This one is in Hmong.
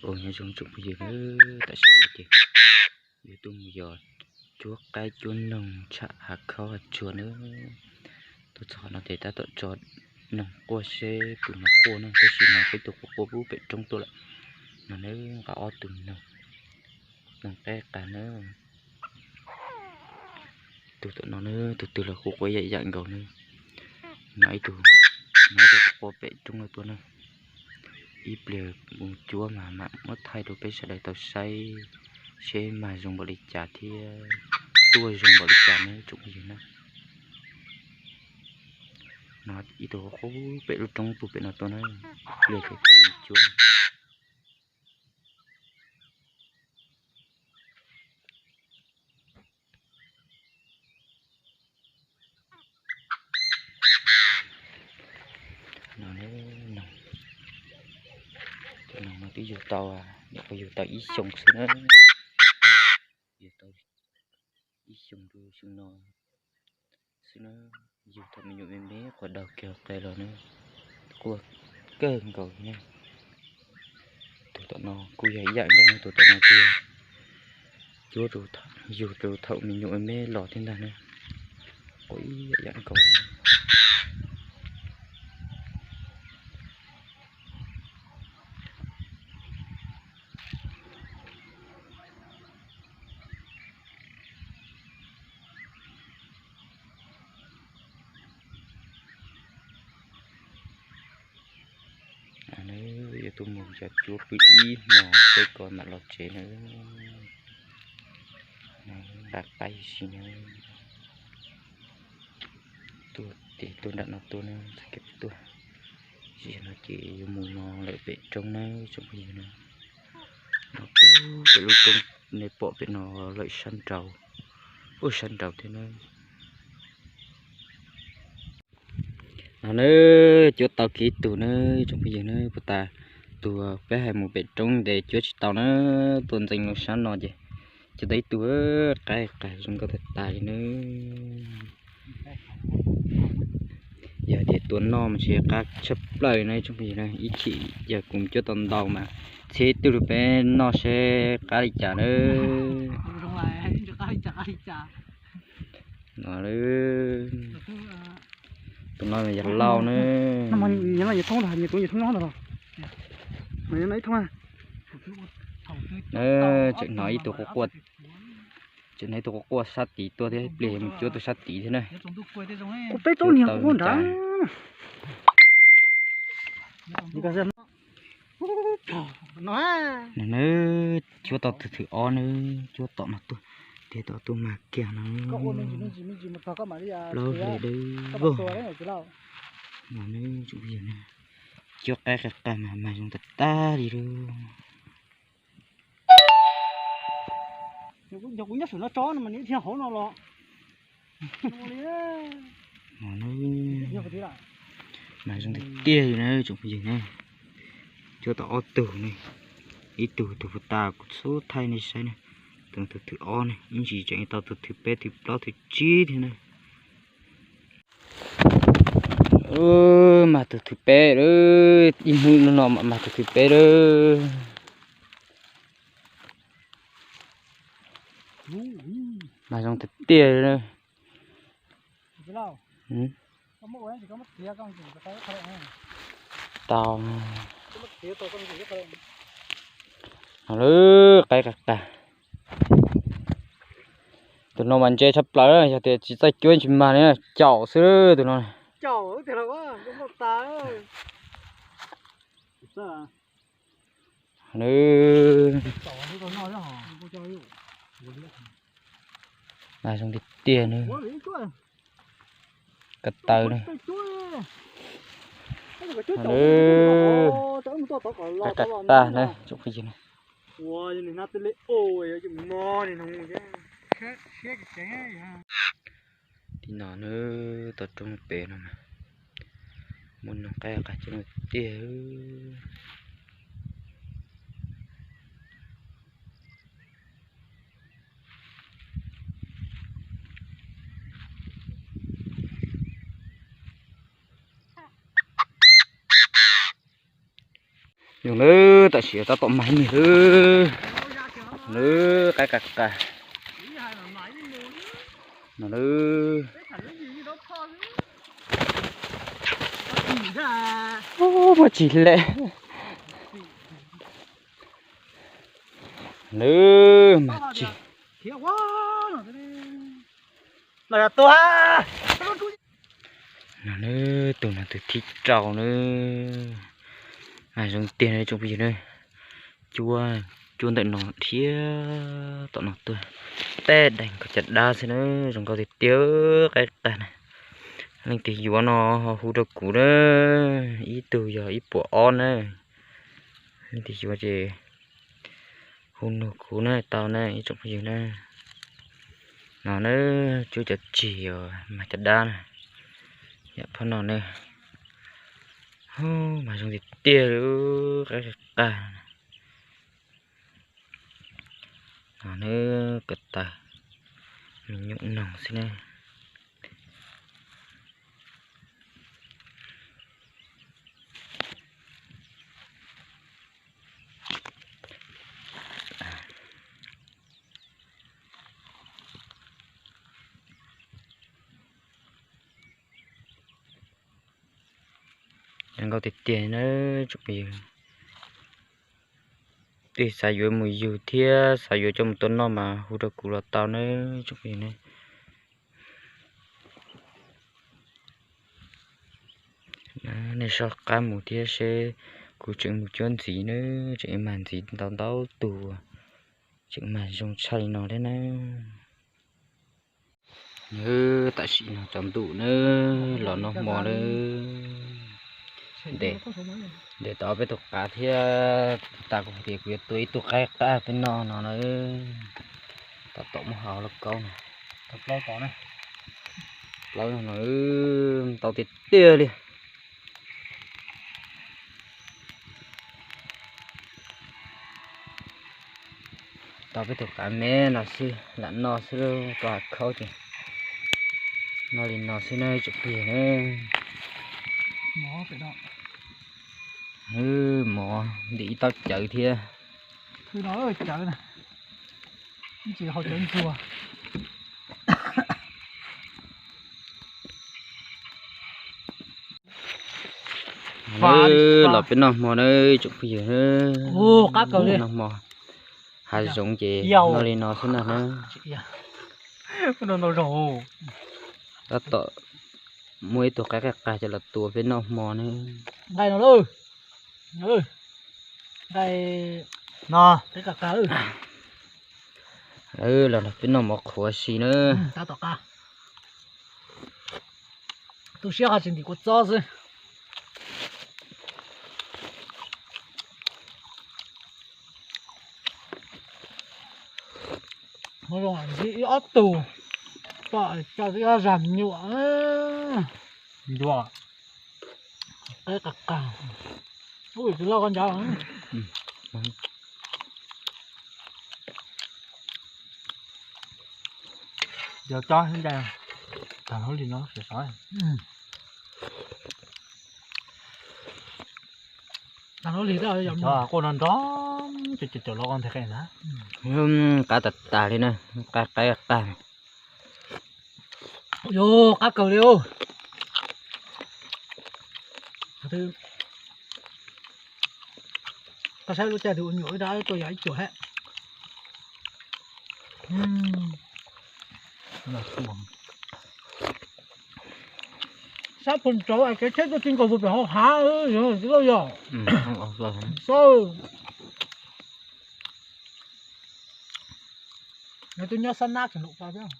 Ua nyob zoo tsoom phooj ywg nawb, tam sim no ces yuav tuaj mus yos cuab qaib cuab noog tsham hav khaub hav tsuag nawb. Tuaj txog no ces tab tom tso noog quaj seb puas hnov quaj no, tab sis mas peb tus quaj quaj pub pem roob tuaj lawm. No nawb, nqa ob tug noog, noog qaib qas nawb. Tus tom no nawb, tus twg los quaj quaj yam yam nkaus nawb. No ib tug, no ib tug quaj quaj pem roob no tuaj nawb. Ib pliag mus cuab mas mam muab thaij rau peb sawv daws tau saib seb mag zoo npaum li cas thiab tuaj zoo npaum li cas nawb tsoom phooj ywg nawb. No ib tug quaj quaj pem lub roob puag pem no tuaj nawb. Ib pliag ces kuv mus cuab. No, no, no twb yug tau, nyuam qhuav yug tau ib xyoos xwb na. Yug tau ib xyoos rau xyoo no xwb na. Yug thaum me nyuam me me qhuav daug kiag qe los na, quaj kawg nkaus na. Tus tom no kuj yog ib yam nkaus, tus tom no kuj yog cuab rau, yug rau thaum me nyuam me me los thiab ntag na. Quaj ib yam nkaus. Yuav tuaj mus yos cuab pw ib hmos seb ko mam los tsev na. Nqa qaib si na. Tuaj ces tuaj nram no tuaj na, txoj kev tuaj. Zaum no ces yuav mus no lawm pem roob na tsoom phooj ywg na. No pem lub roob nej pom pem no lawm sab nraud, ub sab nraud thiab na. No na, cuab tau kiag ib tug na tsoom phooj ywg na, puag ta tus peb hais mus pem roob ntes cuab tsis tau na, tuaj ntxeev loo sab no ces cuab tau ib tug qaib qas zoo nkauj tag tag li na. Yog tias tua noj mas ntshe qab tshaj plaws na tsoom phooj ywg na, ib chim yog kuv cuab tau ntau mas txhib twj lug peb noj seb qab li cas na. No, tus no yog laus na. Tseem hnov ib tug quaj quaj, tseem hnov ib tug quaj quaj sab tid tuaj thiab, ib pliag mus cuab tus sab tid thiab na. Peb tau niag quaj nrad. No na, cuab tau tus thwm ob na, cuab tom no tuaj, tiag tom tuaj mag kiag no. Plaub hli dawb vog. No na, cuab qaib qas qas mas mag zoo tag tag li lawm. Yog kuv nyob saum no tso no mas nws dhia hauv no los. Mas zoo tiag tiag li na tsoom phooj ywg na. Cuab tau ob tug ne, ib tug tus puag ta kuv txhub thaij nej saib na, tus tus thwm ob ne, ib ntsis tseem tau tus thwm peb thwm plaub thwm tsib thiab na. Mag tus thwm peb lawm, ib hnub no mam mag tus thwm peb lawm. Mag zoo tiag tiag li. Tau. Lawm qaib qas qas. Tus no mas ntse tshaj plaws, yog tias tsis txawj cuab tsis mag li, caum xwb tus no. Mag zoo tiag tiag na. Ko taw na. Qaib qas qas na tsoom phooj ywg na. Tim no na, tom roob pem no mas muaj noog qaib qas coob tiag. Yog lawm, tam sim tab tom mag ib niag lawm. Lawm, qaib qas qas no lawm. Ub, muaj tsis lawm. Lawm, mag tsis. No lawm, tus no tus thib rau lawm. Mag zoo tiag na tsoom phooj ywg na. Cuab, cuab ntawm no thiab tom no tuaj. Tej deeg koj cov dab xwb na, zoo nkauj tiag tiag, qaib qas na. Leej twg yuav no ho hu rau kuv na, ib tug yog ib puas ob na. Leej twg yuav ces hu nug kuv na tau na ib tsoom phooj ywg na. No na, cuab cov tsig uas mag cov dab na, yam phab no na. Mag zoo tiag tiag li, qaib qas. No na, ko taw me nyuam noog xwb na. Zoo nkauj tiag tiag na tsoom phooj ywg. Twg xav yuav mus yug thiab xav yuav coj mus tua noj mas hu rau kuv los tau na tsoom phooj ywg na. Nej soj qab mus thiab seb kuv tseem mus cuab ntxiv na, tseem mag ntxiv ntau ntau tug, tseem mag zoo tshaj li no thiab na. Tam sim no tsaus ntuj na, los noj hmo na. Ntes tau peb tus qav thiab, tas kuv hais tias kuv yuav tua ib tug qaib qab peb noj no na. Tab tom muab hau lauj kaub no. Plaub no, ntau tiag tiag li. Tau peb tus qav me no xwb, lam noj xwb, tau hav khaub ces noj li no xwb na tsoom phooj ywg na. Mov ntim ib taub cawv thiab. Los peb noj hmo na tsoom phooj ywg. Noj hmo hav zoov ces noj li no xwb na. Tab tom muaj ib tug qaib qaj qaj coj los tua peb noj hmo na. Los peb noj mov qhuav si na. Tu siab ho tsis ntim kua txob xwb. Ntxiv ib ob tug, tso ib ob zag me nyuam. Ntsuag. Qab qas qas. Ub, tsis loj koj ncav. Yog tsob ntsa, tag lub li no sov sov. Tag lub li, quaj nrov nrov, cov cov los nthe qe na. Qab tas tas li na, qab qab qab. Yog qab kawg li. Koj saib lub caij twg ua nyuam ib rab tuaj yog ib cuam hab. Sab pug nrauv es kev tsheb tuaj ti nkaus puag pem hauv hav, yog tsis loj yog. Nws twb nyob sab nab tseem lum pa thiab.